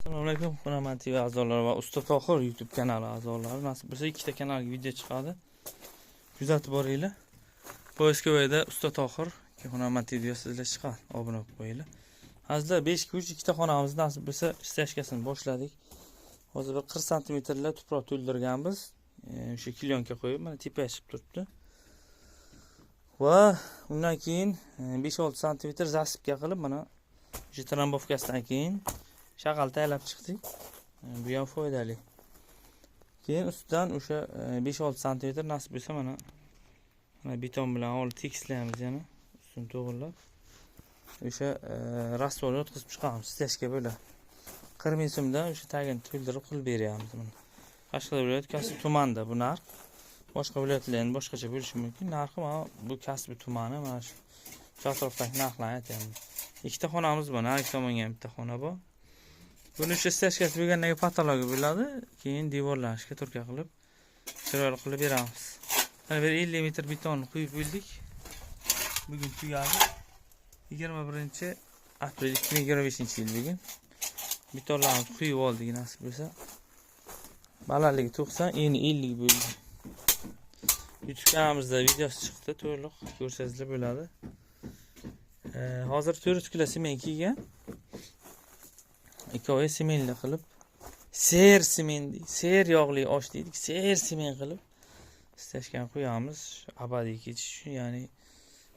Assalomu alaykum Hunarmand TV a'zolari va Usta Tohir YouTube kanali a'zolari. Nasib bo'lsa ikkita kanalga video chiqadi. Kuzatib boringlar. Poiskovoyda Usta Tohir Hunarmand TV sizlar chiqadi. Obuna bo'lib qo'yinglar. Hozir 5 3 ikkita xonamiz nasib bo'lsa stashkasini boshladik. Hozir bir 40 santimetrlar tuproq to'ldirganmiz. O'sha klyonka qo'yib mana tepaga chiqib turibdi. Va undan keyin 5-6 santimetr zasipka qilib mana o'sha trambovkasidan keyin shag'al taylab chiqdik. Bu ham foydali. Keyin ustidan o'sha 5-6 santimetr nasib bo'lsa mana beton bilan olib tekislaymiz yana ustini to'g'rilab. O'sha rasvor yotqizib chiqamiz, stashka bo'ladi. 40 ming so'mdan o'sha tagini to'ldirib qilib beryapmiz buni. Qashqadaryo viloyati Kasbi tumanida bu narx. Boshqa viloyatlarda ham boshqacha bo'lishi mumkin. Narxi mana bu Kasbi tumani, mana shu atrofdagi narxlarni aytyapman. Ikkita xonamiz bor, narigi tomonga ham bitta xona bor. Buni o'sha stashkasi bo'lgandan keyin patologi bo'ladi. Keyin devorlarni shkaturka qilib, chiroyli qilib beramiz. Mana bir 50 metr betonni quyib bo'ldik. Bugun tugadi. 21 aprel 2025 yil bugun. Betonlarni quyib oldik nasib bo'lsa. Balandligi 90, eni 50 bo'ldi. YouTube kanalimizda videosi chiqdi, to'liq ko'rsangizlar bo'ladi. Hozir 400 kilo sement kelgan. Ikkovi sementli qilib, ser sement, ser yog'li osh deydik, ser sement qilib stashkani qo'yamiz, abadiy ketish uchun, ya'ni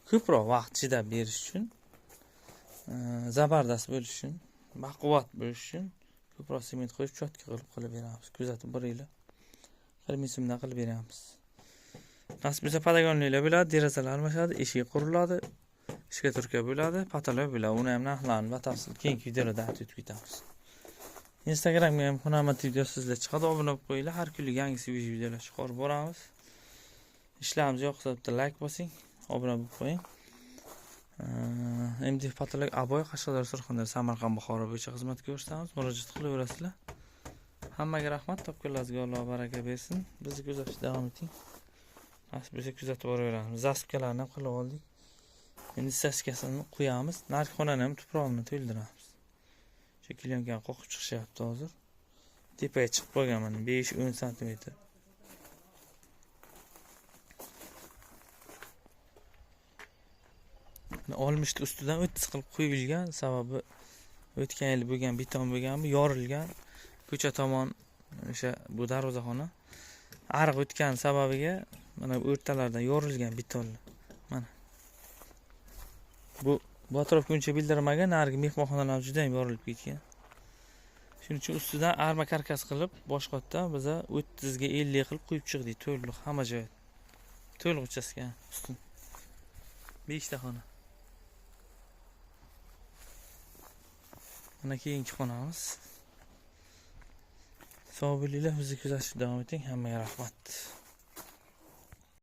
ko'proq vaqt chidab berish uchun, zabardast bo'lish uchun, baquvvat bo'lish uchun ko'proq sement qo'yib chotka qilib beramiz. Kuzatib boringlar. 40 ming so'mdan qilib beramiz. Nasib bo'lsa padagonliklar bo'ladi, derazalar almashadi, eshik quriladi, shkaturka bo'ladi, patolog bo'ladi. Uni ham narxlarini batafsil keyingi videolarda aytib o'tib ketamiz. Instagramga ham Hunarmand video sizlar chiqadi, obuna bo'lib qo'yinglar. Har kunlik yangi свежий videolar chiqarib boramiz. Ishlarimiz yoqsa bitta like bosing, obuna bo'lib qo'ying. MD Patolog Aboy Qashqadaryo, Surxondaryo, Samarqand, Buxoro bo'yicha xizmat ko'rsatamiz. Murojaat qilaverasizlar. Hammaga rahmat, topganlaringizga Alloh baraka bersin. Bizni kuzatishda davom eting. Nasib bo'lsa kuzatib boraveramiz. Zaspkalarni ham qilib oldik. Endi staskasini qo'yamiz. Narigi xonani ham tuprog'ini to'ldiramiz. Shu klyonkani qoqib chiqishyapti hozir. Tepaga chiqib qolgan mana 5-10 santimetr. Olmishni ustidan 30 qilib qo'yilgan, sababi o'tgan yil bo'lgan beton bo'lgan, bu yorilgan ko'cha tomon o'sha bu darvozaxona ariq o'tgan sababiga mana bu o'rtalardan yorilgan betonlar. Mana bu atrofga uncha bildirmagan, narigi mehmonxonalar juda ham yorilib ketgan. Shuning uchun ustidan arma karkas qilib boshqatdan biza 30 ga 50 qilib qo'yib chiqdik to'liq hamma joy. To'liq uchastka ustun. 5 ta xona. Mana keyingi xonamiz. Sog' bo'linglar, bizni kuzatishda davom eting. Hammaga rahmat.